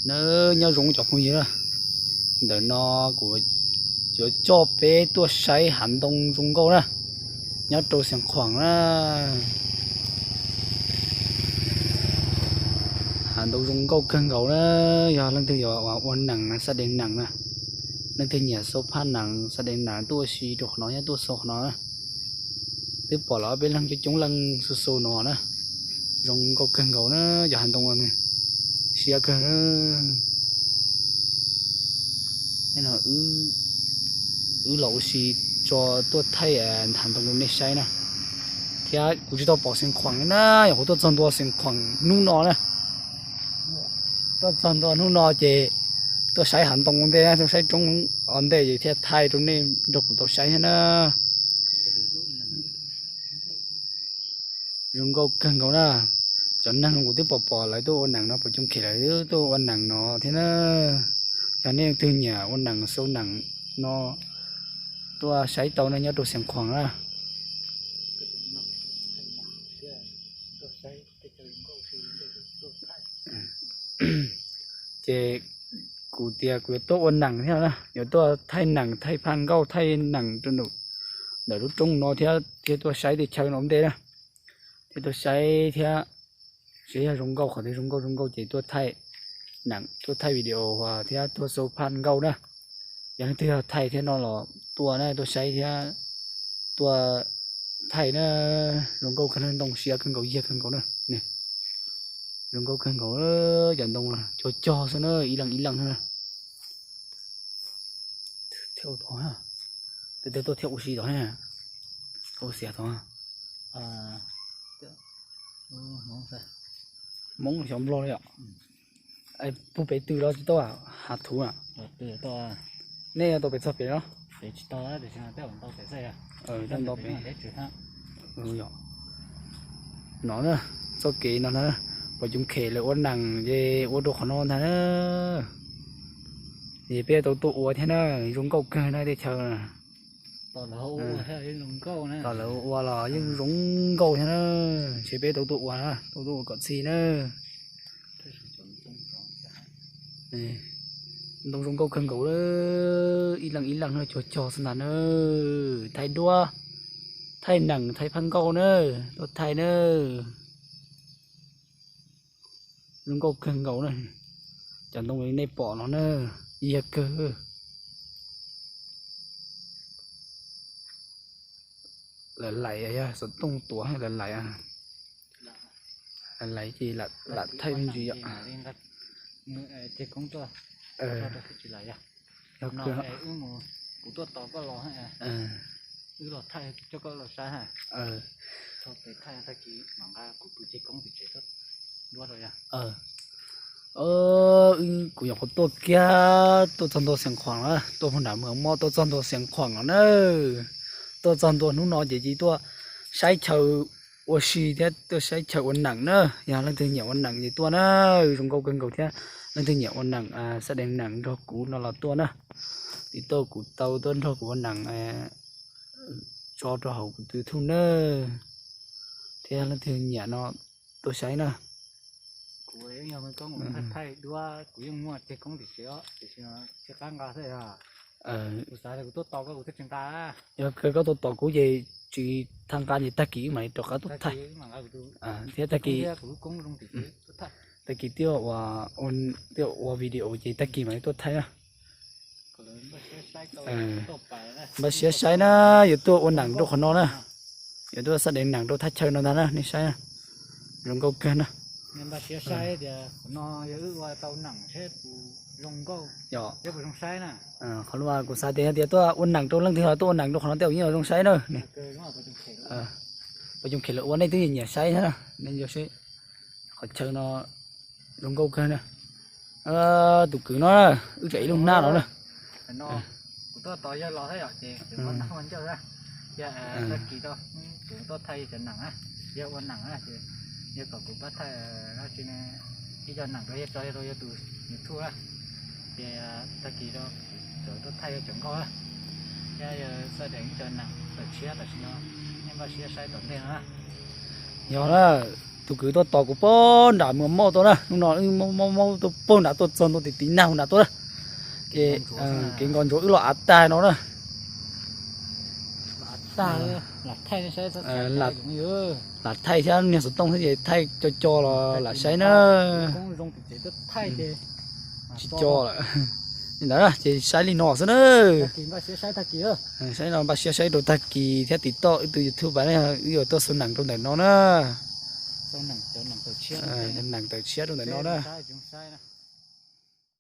Nawb, nyob zoo cov phooj ywg na, ntawm no kuv yuav coj peb tuaj saib hav ntoo zoo nkauj na, nyob rau Xeev Khuam na. Hav ntoo zoo nkauj kawg nkaus na, yog leej twg yuav ua nees na, xab dees nees na, leej twg nyiam xau phaj nees, xab dees nees tuaj ua si rau qhov no, nyob tuaj xau qhov no na. Twb pom lawv peb leeg coob coob leej xu xu no na, zoo nkauj kawg nkaus na, cov hav ntoo no siab kawg. Wb los ua si tso tuaj thaij hav ntoo rau nej saib na, thiab kuv tsis tau pom Xeev Khuam na, yog kuv tuaj txog ntua Xeev Khuam hnub no na, tuaj txog ntua hnub no ces tuaj saib hav ntoo ua ntej na, tuaj saib roob ua ntej ces thiaj thaij rau nej nrog kuv tau saib thiab na. Zoo nkauj kawg nkaus na. Cov neeg kuv twb pom pom lawv tuaj ua nees no, puas coom khem lawv tuaj ua nees no thiab na. Yog nej leej twg nyiam ua nees xau nees no tuaj saib tau na, nyob rau Xeev Khuam na. Ces kuv tias kuv yuav tuaj ua nees thiab na, yuav tuaj thaij nees, thaij phaj nkauj, thaij nees rau ntawm lub roob no thiab, thiab tuaj saib tej chaw no ua ntej na, thiab tuaj saib thiab, saib yog zoo nkauj, qhov twg zoo nkauj zoo nkauj ces tuaj thaij nees, tuaj thaij video thiab tuaj xau phaj nkauj na. Yog leej twg yog thaij thiab no los tuaj na, tuaj saib thiab tuaj thaij na. Zoo nkauj kawg na, ntoo siab kawg nkaus, yag kawg nkaus na. Zoo nkauj kawg nkaus, cov ntoo cog cog xwb na, ib leeg ib leeg na. Thiab ua tod, tes tuaj thiab ua si tod, ua xiam tod. Hmoob xyov Nplog li yom. Pug pem twg los tsis tau, hav thuv na. Nej yuav tau pem txog pem los? Tsis tau, ntau pem. No na, txoj kev no na, puas coom khem lawv ua nees ces ua rau qhov no ntag na. Ces peb tau tuaj ua thiab na, zoo nkauj kawg na tej chaw. Tom lawv ua los yeej zoo nkauj thiab na, ces peb tau tuaj ua na, tau tuaj ua kom txhij na. Ntoo zoo nkauj kawg nkaus, ib leeg ib leeg na, cog cog xwb ntag na. Thaij duab, thaij nees, thaij phaj nkauj na, tuaj thaij na. Zoo nkauj kawg nkaus na. Cov ntoo li nej pom no na, yag kawg. Lawv lais, yog xov tooj tuav lawv lais, lawv lais ces lam thaij me ntsis yom. Kuv tuaj tos koj los, wb los thaij coj koj los saib. Kuv nyuam qhuav tuaj kiag, tuaj txog ntua Xeev Khuam na, tuaj puag nram Mws Moj tuaj txog ntua Xeev Khuam no na. Tuaj txog ntua hnub no ces cia tuaj saib chaw ua si thiab tuaj saib chaw ua nees na. Yog leej twg nyiam ua nees ces tuaj na, zoo nkauj kawg nkaus thiab. Leej twg nyiam ua nees, xab dees nees nrog kuv no los tuaj na. Tiv tauj kuv tau tuaj nrog kuv ua nees tso rau hauv kuv tus YouTube na. Thiab leej twg nyiam no tuaj saib na. Kuv yeej yog me koob, kuv thaij duab kuv yeej muaj ceg koob tim tsev os, tiam sis tsis qab nqa xwb os. Kuv xav tias kuv tuaj tos koj kuv thiaj tsis nqa. Yog koj tuaj tos kuv ces tsis tau nqa ces tag kis wb mam li rov qab tuaj thaij. Thiab tag kis, tag kis twb, twb ua video ces tag kis mam li tuaj thaij na. Npaj siab saib na, yuav tuaj ua nees rau qhov no na. Yuav tuaj xab dees nees rau thaj chaw no ntag na, nej saib na. Zoo nkauj kawg na. Qhov no kuv xav tias yog tias tuaj ua nees rau leej twg los tuaj ua nees rau qhov no tej zaum yeej zoo saib na. Puas coom khem lawv ua nej twb nyiam saib thiab na. Nej nco seb qhov chaw no zoo nkauj kawg na. Tus kwv no, wb tseem ib lub hnab no na. Kuv tuaj tos yawg los thiab yom, ces kuv ua ncauj thiab. Yog tag kis tuaj, kuv tuaj thaij cov nees na, yog ua nees na ces yog kom kuv pab thaij dab tsi ne, ib co nees rau yawg tso rau yawg tus YouTube na. Ces tag kis rau kuv tuaj thaij yawg cov nkauj na. Thiab yawg xab dees ib co nees tawm tshiab tam sim no, nej npaj siab saib tom ntej no na. Yog na, Tus kwv tuaj tos kuv pog nram Muas Mauj tuaj na, hnub no wb maub maub tuaj pog nram tuaj txog ntua tim tiv nag nram tuaj na. Ces kev nkos ntsuav wb los av tag no na. Lam thaij thiab niag xov tooj thiab ces thaij co co los lam saib na. Tsis co lawm. Li ntawd ces saib li no xwb na. Saib no npaj siab saib rau tag kis thiab tim toj wb tus YouTube ne, wb yuav tuaj xu nees rau ntawm no na. Nees tawm tshiab rau ntawm no na.